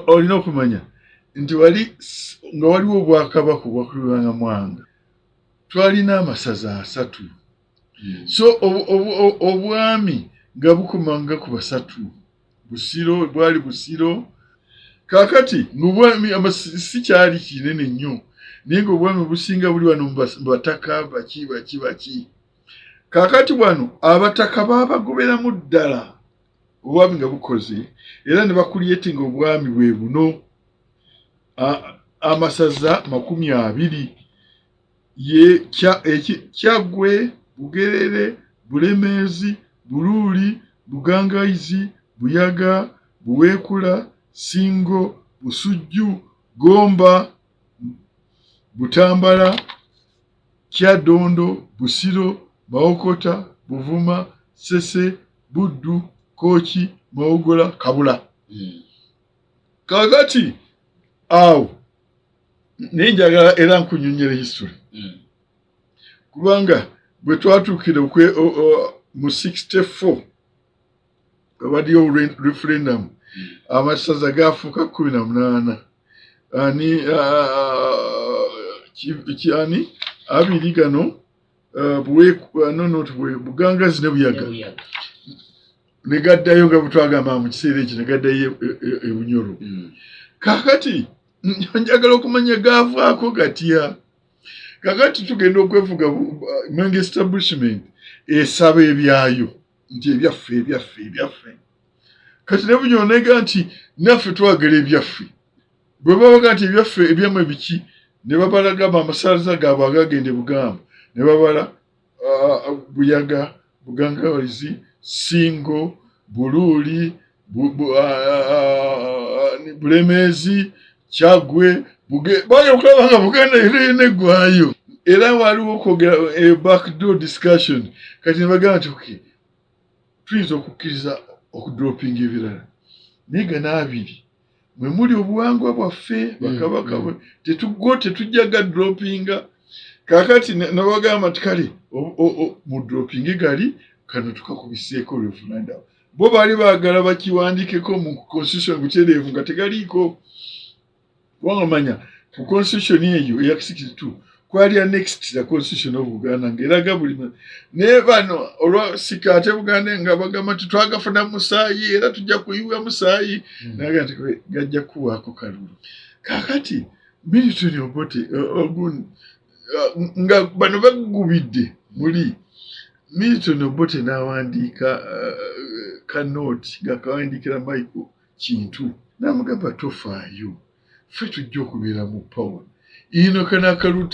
Olina okumanya nti wali nga waliwo obwakabaka obwakulibwanga Mwanga, twalina amasaza 3. So obwami nga bukomanga ku basatu. Busiro bwali Busiro. Kaakati ng'obwami si kyali kinene nnyo, naye ng'obwami businga buli wano mu bataka baki baki baki. Kaakati wano abataka baabagoberamu ddala, obwami nga bukoze, era ne bacreatinga obwami bwe buno, amasaza 20, ye Kyaggwe, Bugerere, Bulemeezi, Buluuli, Bugangayizi, Buyaga, Buweekula, Singo, Busujju, Gomba, Butambala, Kyaddondo, Busiro, Mawokota, Buvuma, Ssese, Buddu, Kooki, Mawogola, Kabula. Kaakati awo naye njagala era nkunyonyola history, kubanga bwe twatuukira mu 64 wabaddeyo referendum, amasaza gafuuka 18. Ani ani abiri gano, no, not Bugangazi ne Buyaga ne gaddayo nga bwe twagamba mu kiseera ekyo, ne gaddayo e Bunyoro. Kaakati njagala okumanya gaavaako gatya. Kakati tugenda okwefuga, Mengo establishment esaba ebyayo nti ebyaffe, ebyaffe, ebyaffe. Kati ne Bunyoro nega nti naffe twagala ebyaffe. Bwe babaga nti ebyaffe, ebyammwe biki, ne babalagamba amasaza gaabwe agagenda e Bugamba, ne babala Buyaga, Bugangawalizi, Singo, Buluuli, Bulemeezi, Kyaggwe. Bagenda okulaba nga Buganda yonna eggwayo. Era waliwo okwogera backdoor discussion. Kati ne bagamba nti okay, tuyinza okukkiriza okudropinga ebirala, naye gano abiri mwe muli obuwangwa bwaffe, bakabaka bwe tetugo tetujja gadropinga. Kakati nabagamba nti kale mudropinge gali kano, tukakubiseeko referendum. Bo baali baagala bakiwandikeko mu constitution butereevu nga tegaliiko, kubanga manya ku constitution eyo eya 62 kwali annexed the Constitution of Buganda ng'eraga buli. Naye bano olwa sika ate Buganda nga bagamba nti twagafuna musaayi era tujja kuyiwa musaayi, naga nti gajja kuwaako kalulu. Kakati Milton Obote nga bano bagubidde muli, Milton Obote n'awandiika kanooti nga kawandiikira Michael Kintu, n'amugamba, "Tofaayo, ffe tujja okubeera mu power ino." Kano akalulu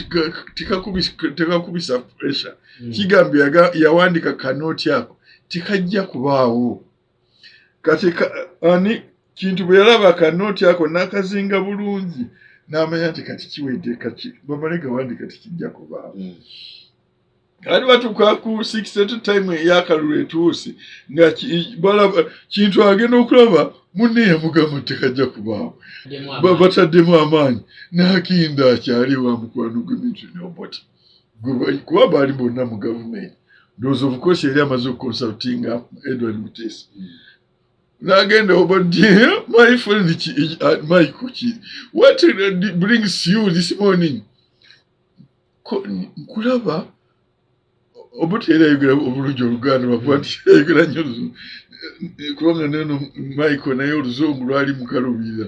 tekakubisa pressure. Kigambye yawandika kanooti ako tekajja kubaawo. Kati ani Kintu bwe yalaba kanooti ako n'akazinga bulungi, n'amanya nti kati kiwedde, kati bamale gawandika tekijja kubaawo. Kati batuuka ku 62, time ey'akalulu etuuse, nga balaba Kintu agenda okulaba munne yamugamba nti tekajja kubaawo, bataddemu amaanyi, n'agenda akyali wa mukwano gwe Milton Obote, kuba baali bonna mu gavumenti. Ndowooza of course yali amaze okuconsultinga Edward Mutesa. N'agenda Obote, "My friend Michael, what brings you this morning? Nkulaba." Obote era ayogera obulungi Oluganda, lwakuba nti ayogera nnyo Oluzungu, kubanga neno Michael naye Oluzungu lwali mukalubirira.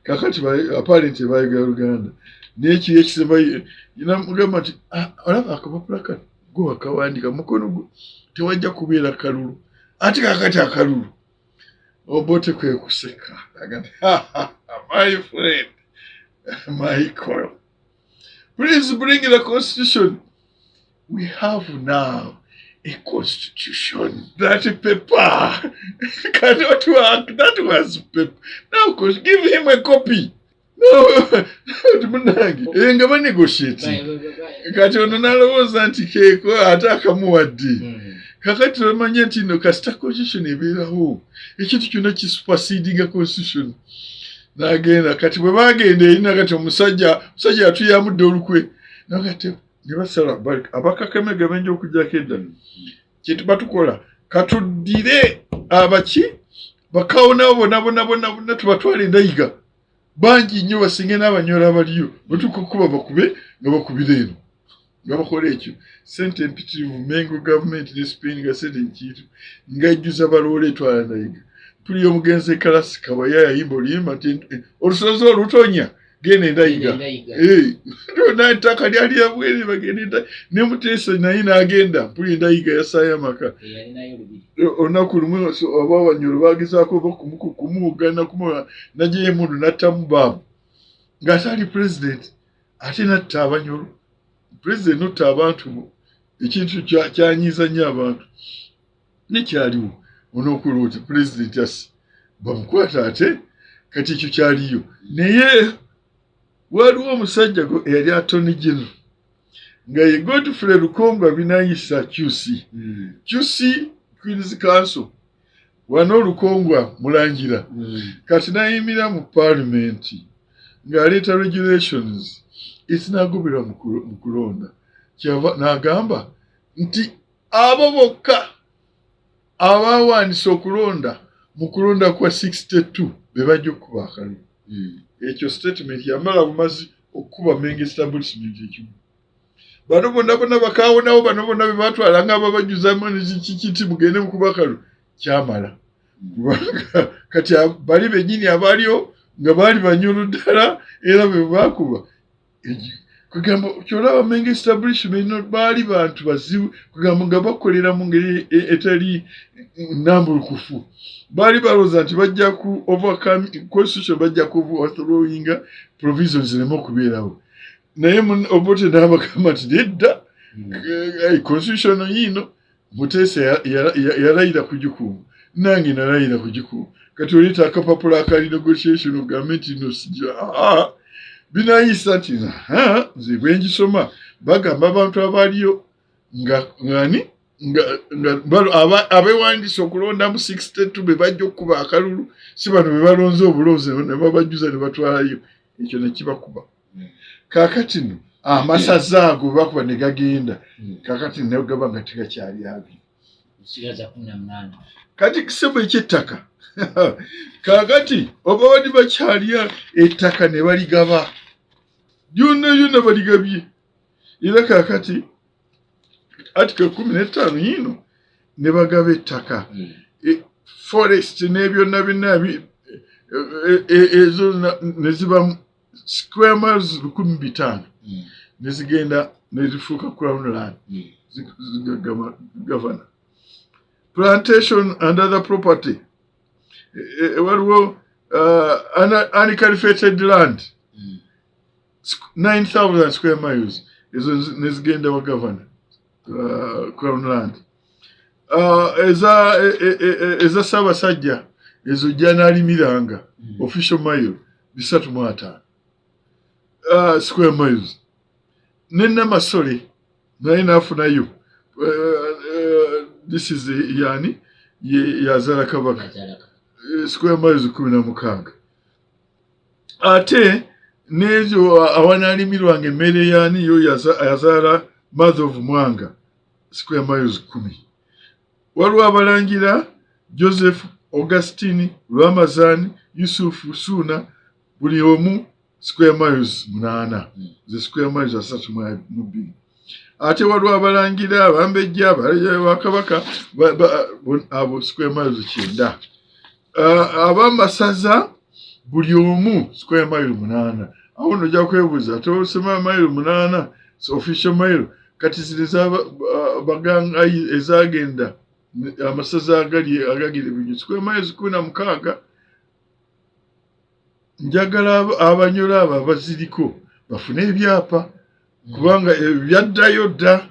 Kakati apparently bayogera Luganda, naye kiri ekisembayo namugamba nti, "Ah, olaba akapapula kano, gwe wakawandika mukono gwo, tewajja kubeera kalulu." Ate kakati akalulu, Obote kwe kuseka, "My friend Michael, please bring the constitution. We have now a constitution. That paper cannot work. That was paper. Now give him a copy." No, munange nga banegotiate. Kati ono n'alowooza nti keeko ate akamuwadde. Kakati bamanye nti no kasita constitution ebeerawo, ekintu kyonna kisupersedinga constitution. N'agenda. Kati bwe bagenda erina, kati omusajja yatuyamudde olukwe, nakati ne basala abakakemega benja okujjako edda. Kyetuba tukola, katuddire abaki Bakawonawo bonna bonna bonna bonna tubatwale Ndayiga, bangi nnyo basinge n'Abanyoro abaliyo. Bwetuuka okukuba bakube nga bakubira eno nga bakola ekyo. Sente empitirivu, Mengo gavumenti ne Spain nga sente nkiitu nga ejjuza baloola etwala Ndayiga. Mpulira omugenzi Ekalasi Kabaya yayimba oluyimba nti olusozi olutonya genda Endayiga, lyonna ettaka lyali yabwere bagenda Endayiga ne Muteesa naye n'agenda. Mpulira Endayiga yasaayo amaka olunaku lumu oba Abanyoro bagezaako oba kumuwugana najjayo emundu n'attamu baabu ng'ate ali pulezidenti, ate n'atta Abanyoro. Pulezidenti n'otta abantu bo, ekintu kyanyiiza nnyo abantu. Nekyaliwo onookola oti pulezidenti asi bamukwata ate kati ekyo kyaliyo. Naye waliwo omusajja eyali attorney general nga ye Godfrey Lukongwa Binayisa QC. QC, Queen's Counsel, wano Lukongwa mulangira. Kati nayimira mu paalimenti ng'aleeta regulations ezinagoberwa mu kulonda. Kyava n'agamba nti abo bokka abawandiisa okulonda mu kulonda kwa 62 be bajja okukuba akalulu. Ekyo statement yamala bumazi okukuba Mengo establishment ekimu. Bano bonna bonna bakawonawo, bano bonna be batwala nga babajjuzamu kikiti mugende mukuba akalulu, kyamala. Kubanga kati bali bennyini abaliyo nga baali Banyoro ddala era be bakuba. Kugamba kyolaba Mengo establishment baali bantu bazibu, kugamba nga bakolera mu ngeri etali nnambulukufu. Baali balowooza nti bajja ku overcome constitution, bajja ku overthrowinga provisions zireme okubeerawo. Naye Obote n'abagamba nti nedda, constitution yiino Muteesa yalayira kugikuuma, nange nalayira kugikuuma. Kati oleeta akapapula akali negotiation ogambe nti no sijja binayisa nti nze bwe ngisoma bagamba abantu abaliyo nga ngani nga abewandiisa okulonda mu 62 be bajja okukuba akalulu, si bano be balonze obulonzi ne babajjuza ne batwalayo. Ekyo ne kibakuba. Kaakati no amasaza ago bakuba ne gagenda, kaakati ne gaba nga tegakyali 20. Kati kisebo ekyettaka, kaakati oba bali bakyalya ettaka ne baligaba lyonna lyonna baligabye. Era kaakati article 15 yiino ne bagaba ettaka, forest n'ebyonna byonna ezo ne ziba square miles 1500 ne zigenda ne zifuuka crown land, governor. Plantation and other property, waliwo uncultivated land 9000 square miles, ezo nezigenda wa governor, crown land. Eza Ssaabasajja ezo gyanaalimiranga, official mile 350 square miles. Ne Namasole naye naafunayo. This is yani yazaala Kabaka, square miles 16. Ate n'ezo awanaalimirwanga emmere yaani yo yazaala mother of Mwanga, square miles 10. Waliwo abalangira Joseph, Augustine, Ramazan, Yusufu, Suuna, buli omu square miles 8, ze square miles 32. Ate waliwo abalangira abambejja bakabaka abo square miles 90. Abamasaza buli omu square mile 8. Awo nno ojja kwebuuza ate osema mile 8 official mile, kati zino ezabaganga ezagenda amasaza agali agagira ebinyu square miles 16. Njagala Abanyoro abo abaziriko bafune ebyapa, kubanga byaddayo dda.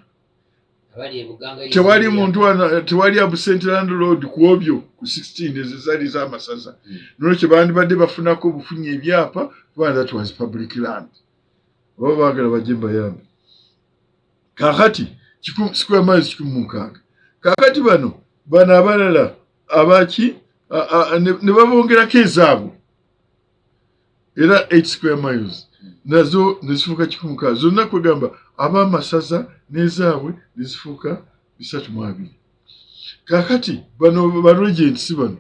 Tewali muntu, tewali absent landlord ku obyo ku 16 ezo zaali z'amasaza. Nolwekyo bandibadde bafunako obufunyi ebyapa, kubanga that was public land. Oba baagala bajje mbayambe. Kakati square miles 160. Kakati bano abalala abaki ne babongerako ezaabwe era 8 square miles nazo nezifuuka 160 zonna. Kwegamba ab'amasaza n'ezaabwe nezifuuka 320. Kakati bano ba regents bano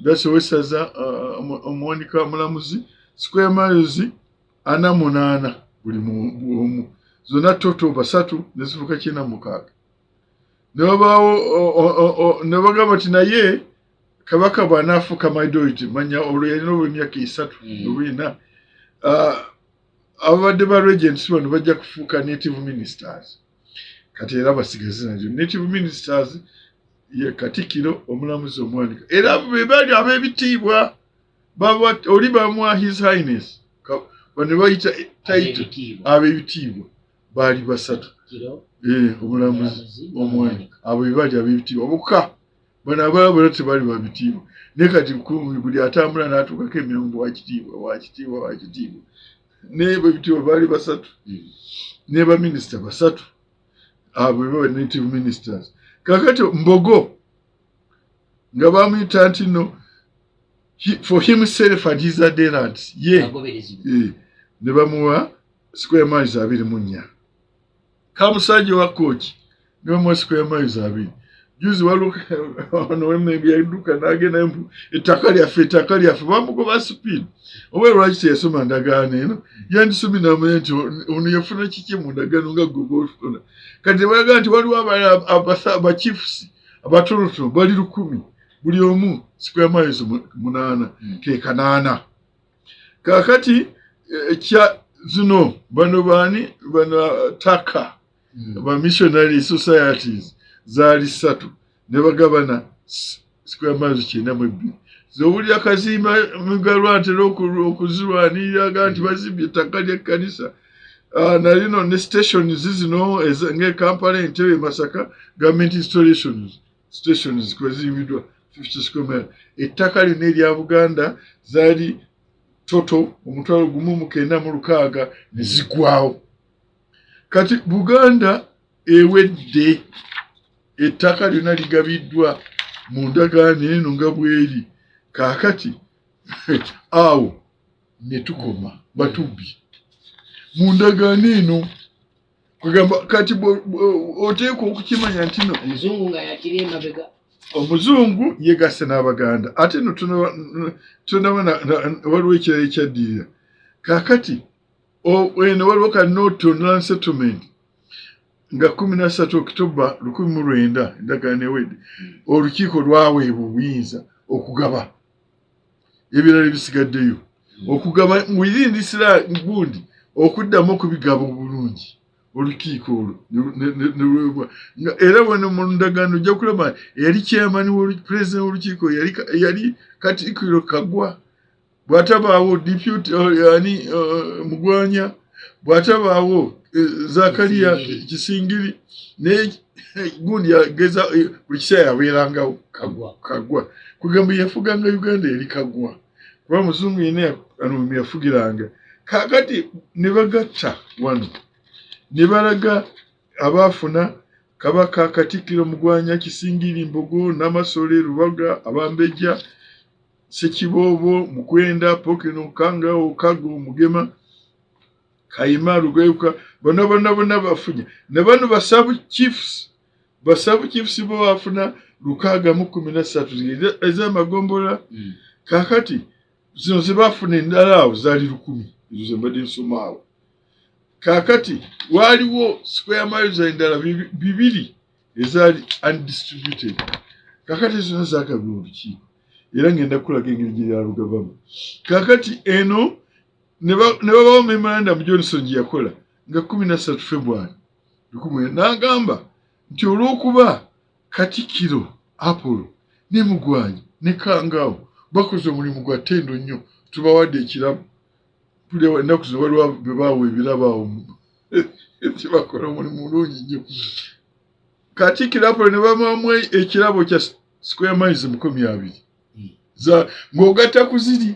gasi owessaza, omuwanika, omulamuzi, square miles 48 buli omu, zonna total basatu ne zifuuka 96. Ne wabaawo ne bagamba nti naye Kabaka bw'anaafuuka minority, manya olwo yalina oba emyaka 3 oba 4, ababadde ba regents bano bajja kufuuka native ministers. Kati era basigaze naryo native ministers ye Katikkiro, omulamuzi, omuwanika, era be bali ab'ebitiibwa. Oli bamuwa His Highness, bano bayita title. Ab'ebitiibwa. Ab'ebitiibwa baali basatu. Kiro. Omulamuzi, omulamuzi, omuwanika, abo be baali ab'ebitiibwa bokka. Bano abalala bonna tebaali babitiibwa. Naye kati buli atambula n'atuukako emirungu, wakitiibwa, wakitiibwa, wakitiibwa. Naye bebitiibwa baali basatu ne baminisita basatu, abo be baba native ministers. Kakati Mbogo nga bamuyita nti no for himself and his adherents, ye abagoberezi be. Ne bamuwa square miles 24. Kamusajja wa Kooki ne bamuwa square miles 20. Juzi waliwo ono wemembe yadduka n'agenda mbu ettaka lyaffe, ettaka lyaffe, bamugoba speed. Oba lwaki teyasoma ndagaano eno? Yandisomye namanya nti ono yafuna kiki mu ndagaano nga gwe bwofuna. Kati tebalaga nti waliwo abalala abachiefs abatonotono bali 1000, buli omu square miles 8, ke 800. Kaakati kya zino bano baani bano taka ba missionary societies zaali ssatu, ne bagabana square miles 92. Zowulira Kazimba Mugalwa atera okuzirwanirira aga nti bazimbye ettaka ly'ekkanisa. Nalino ne stations zino ng'e Kampala, Entebbe, Masaka, government installations, stations kwezimbiddwa 50 square mile. Ettaka lyonna erya Buganda zaali total 1960 ne ziggwawo. Kati Buganda ewedde, ettaka lyonna ligabiddwa mu ndagaano eno nga bweri. Kaakati awo ne tukoma batubbi mu ndagaano eno. Kugamba kati oteekwa okukimanya nti no omuzungu nga yakiri emabega. Omuzungu yegasse n'Abaganda. Ate no tonaba waliwo ekirala ekyaddirira. Kaakati eno waliwo ka note on land settlement nga 13 Okitoba 1900, endagaano ewedde, olukiiko lwaweebwa obuyinza okugaba ebirala ebisigaddeyo, okugaba within this gundi, okuddamu okubigaba obulungi. Olukiiko olwo ne lwewa era wano mu ndagaano ojja kulaba eyali chairman, president w'olukiiko yali Katikkiro Kaggwa, bw'atabaawo deputy ani, Mugwanya, bw'atabaawo Zakariya Kisingiri. Kisingiri. Naye gundi yageza buli kiseera yabeerangawo Kaggwa. Kaggwa kugamba yafuganga Uganda eri Kaggwa, kuba muzungu yenna ano yafugiranga. Kaakati ne bagatta wano ne balaga abaafuna: Kabaka, Katikkiro, Mugwanya, Kisingiri, Mbogo, Namasole, Lubaga, Abambejja, Sekiboobo, Mukwenda, Pokino, Kangawo, Kago, Mugema, Kayima, Lugayuka. Bonna bonna bonna bafunye. Ne bano ba sub chiefs, ba sub chiefs bo bafuna 613 ez'amagombola. Kaakati zino zebafuna endala awo zaali 1000, ezo zembadde nsoma awo. Kaakati waaliwo square miles endala 200 ezaali undistributed. Kaakati zonna zagabibwa olukiiko, era ngenda kulaga engeri gye yalugabamu. Kaakati eno ne babawo memorandum Johnson gye yakola nga 13 February 1000, n'agamba nti olw'okuba Katikkiro Apollo ne Mugwanyi ne Kangaawo bakoze omulimu gwa ttendo nnyo, tubawadde ekirabo. Tulya ennaku zino waliwo be baawa ebirabo awo tibakola omulimu mulungi nnyo. Katikkiro Apollo ne bamuwamu ekirabo kya square miles 20,000 ng'ogatta ku ziri.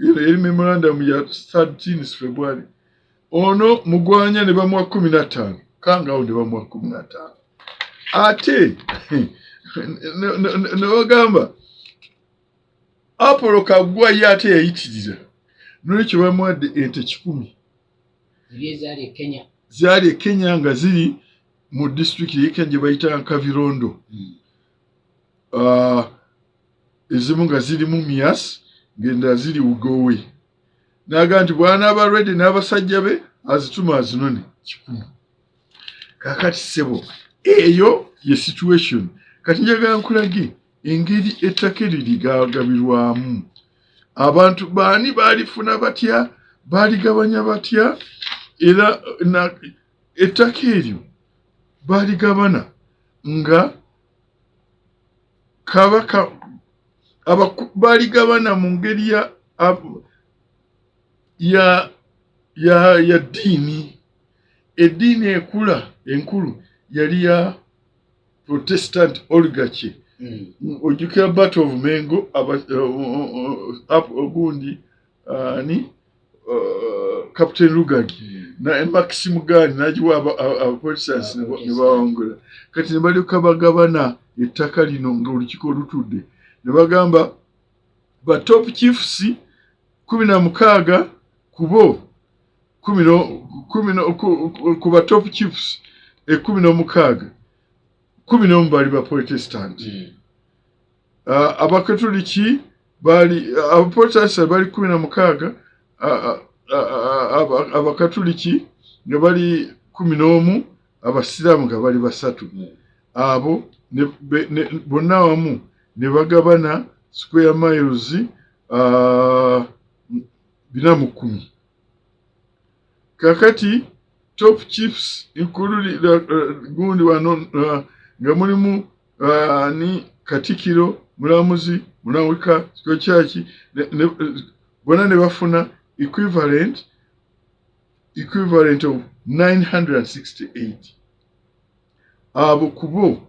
Eno eri memorandum ya 13 February. Ono Mugwanya ne bamuwa 15, Kangaawo ne bamuwa 15. Ate ne bagamba Apollo Kaggwa ye ate yayitirira, nolwekyo bamuwadde ente 100. Ziri ezaali e Kenya. Zaali e Kenya nga ziri mu disitulikiti y'e Kenya gye bayita Nkavirondo. Ezimu nga ziri Mumias, ng'endala ziri Ugowe. N'agamba nti bw'anaaba ready n'abasajja be azituma azinone 100. Kakati ssebo, eyo ye situation. Kati njagala nkulage engeri ettaka eryo ligagabirwamu abantu. Baani baalifuna batya? Baaligabanya batya? Era ettaka eryo baaligabana nga kabaka baaligabana mu ngeri ya ddiini. Eddiini ekula enkulu yali ya Protestant oligarchy. Ojjukira Battle of Mengo, ogundi ani, Captain Lugard na Maxim gun n'agiwa Abaprotestants ne bawangula. Kati ne balyoka bagabana ettaka lino nga olukiiko lutudde, ne bagamba ba top chiefs 16 kubo ku ba top chiefs 16, 11 baali ba Protestant. Abakatoliki baali, Abaprotestant baali 16, Abakatoliki nga bali 11, Abasiraamu nga bali basatu. Abo bonna wamu ne bagabana square miles 410. Kakati top chiefs included gundi wano nga mulimu ni katikiro, mulamuzi, mulawika kyaki, bonna ne bafuna equivalent of 968. Abo kubo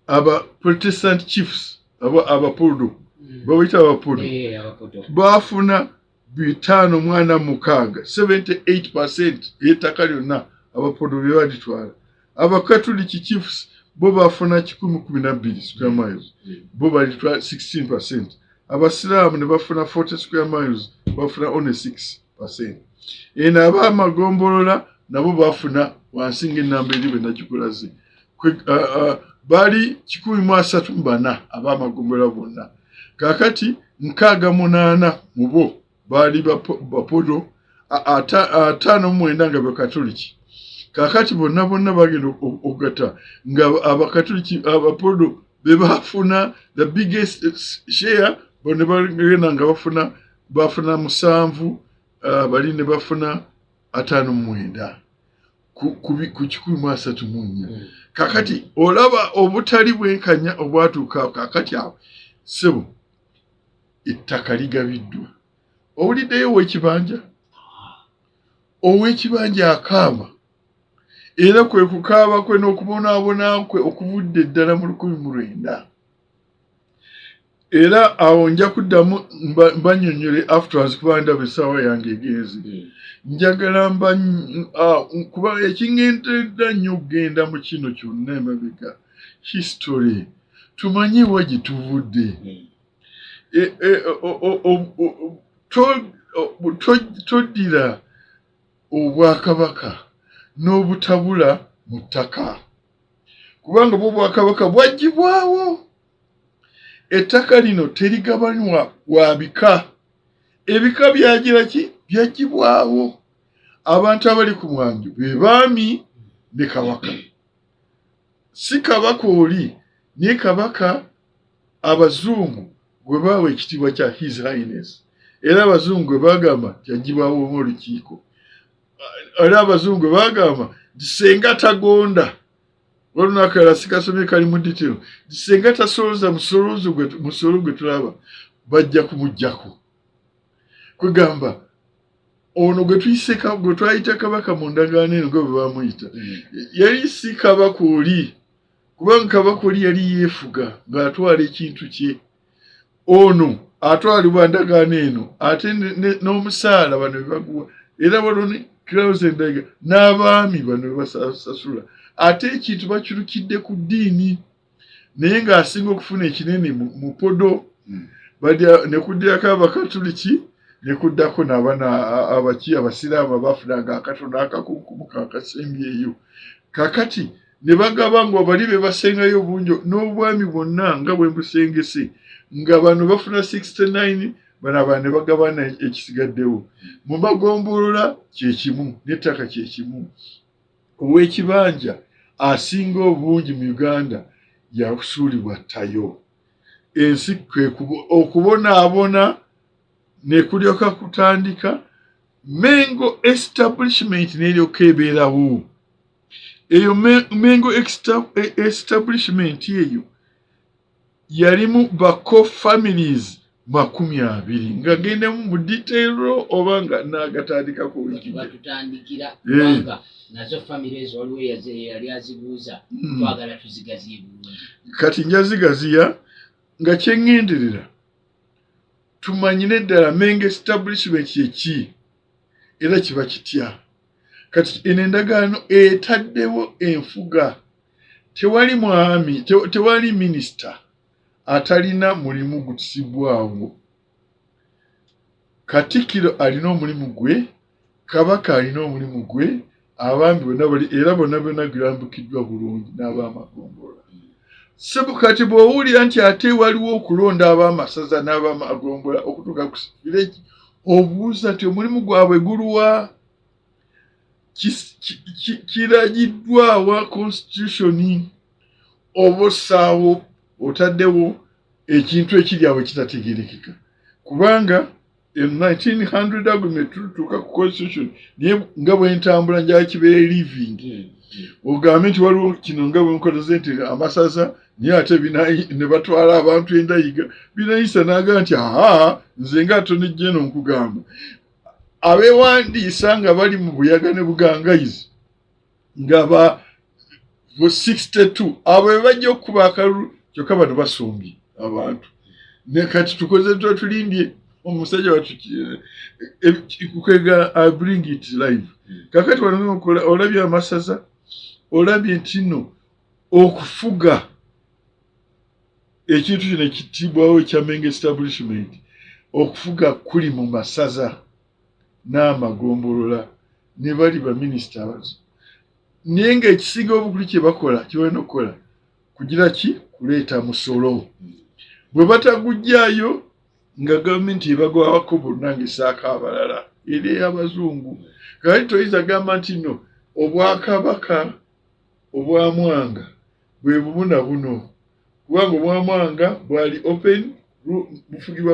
aba Protestant chiefs, abo Abapodo, babayita Abapodo, Abapodo. Baafuna 546, 78% y'ettaka lyonna Abapodo bye balitwala. Abakatuliki chiefs bo bafuna 112 square miles, bo balitwala 16%. Abasiraamu ne bafuna 40 square miles, bafuna only 6%. Eno ab'amagombolola nabo bafuna wansi ng'ennamba eri bwe nagikulaze. Baali 134 ab'amagombolola bonna. Kaakati 68 mu bo baali Bapodo, 59 nga Bakatoliki. Kaakati bonna bonna bagenda okugatta nga Abakatoliki, Abapodo be bafuna the biggest share. Bo ne bagenda nga bafuna 7, bali ne bafuna 59 ku 134. Kakati olaba obutali bwenkanya obwatuuka. Kakati awo ssebo ettaka ligabiddwa, owuliddeyo ow'ekibanja? Ow'ekibanja akaaba, era kwe kukaaba kwe n'okubonaabona kwe okuvudde ddala mu 1900. Era awo nja kuddamu mbannyonnyole afterwards, kuba ndaba essaawa yange egenze. Njagala mba kuba ekiŋŋenteredda nnyo okugenda mu kino kyonna emabega, history, tumanye wa gye tuvudde. E, e, o- o- o- o- to- o- to- toddira obwakabaka n'obutabula mu ttaka, kubanga bwo obwakabaka bwaggyibwawo. Ettaka lino terigabanywa wa bika. Ebika byagira ki? Byaggyibwawo. Abantu abali ku mwanjo be baami ne kabaka, si kabaka oli, naye kabaka Abazungu gwe baawa ekitiibwa kya His Highness, era Abazungu gwe bagamba nti aggyibwawo olukiiko, era Abazungu gwe bagamba nti senga tagonda. Olunaku sikasomye kali mu detail, nti senga tasoloza musolo gwe tulaba, bajja kumuggyako. Kwegamba ono gwe tuyise gwe twayita kabaka mu ndagaano eno nga bwe bamuyita, yali si kabaka oli, kubanga kabaka oli yali yeefuga ng'atwala ekintu kye. Ono atwalibwa ndagaano eno, ate n'omusaala bano be baguwa, era waliwo ne clause endaga n'abaami bano be basasula. Ate ekintu bakirukidde ku ddiini, naye ng'asinga okufuna ekinene mu podo. Badya ne kuddirako Abakatuliki, ne kuddako n'abana abaki, Abasiraamu abafunanga akatono akakunkumu kakasembyeyo. Kakati Ne bagaba nga bali be basengayo obungi n'obwami bwonna nga bwe mbusengese, nga bano bafuna 69, bano abalala ne bagabana ekisigaddewo. Mu magombolola kyekimu, n'ettaka kyekimu. Ow'ekibanja asinga obungi mu Uganda yasuulibwa ttayo. Ensi kwe okubonaabona ne kulyoka kutandika. Mengo establishment n'eryoka ebeerawo. Eyo Mengo establishment eyo yalimu bako families 20, nga gendemu mu detail oba nga naagatandikako wiiki. Batutandikira, kubanga nazo famire ezo waliwo eyali azibuuza. Twagala tuzigaziye bulungi. Kati njazigaziya nga kyeŋŋenderera tumanyire ddala Mengo establishment kyeki era kiba kitya. Kati eno endagaano etaddewo enfuga. Tewali mwami, tewali minisita atalina mulimu gutisibwawo. Katikkiro alina omulimu gwe, Kabaka alina omulimu gwe, abaami bonna bali era bonna bonna girambukiddwa bulungi n'abamagombolola. Sebo, kati bw'owulira nti ate waliwo okulonda ab'amasaza n'abamagombola okutuuka ku village, obuuza nti omulimu gwabwe guluwa? Kiragiddwawa constitution oba ossaawo otaddewo ekintu ekiri awo ekitategerekeka? Kubanga in 1900 agreement tutuuka ku constitution, naye nga bwe ntambula njala kibeere living. Ogambe nti waliwo kino nga bwe nkoze nti amasaza, naye ate ne batwala abantu endayiga binayisa n'agamba nti aa, nze nga Attorney General nkugamba abeewandiisa nga bali mu Buyaga ne Bugangayizi nga ba 62, abo be bajja okukuba akalulu. Kyokka bano basumbye abantu ne kati tukoze tuba tulimbye omusajja watu kwega. I bring it live. Kakati wano olabye amasaza, olabye nti nno okufuga ekintu kino ekitibwawo ekya Mengo establishment, okufuga kuli mu masaza n'amagombolola ne bali baminisita abazo. Naye ng'ekisinga obukulu kye bakola, kye balina okukola kugira ki? Kuleeta musolo. Bwe batagugjayo nga gavumenti ebagwawako bonna ng'esaako abalala eri ey'abazungu. Kakati toyinza gamba nti nno obwakabaka obwamwanga bwe bumu na buno, kubanga obwamwanga bwali open, bufugibwa.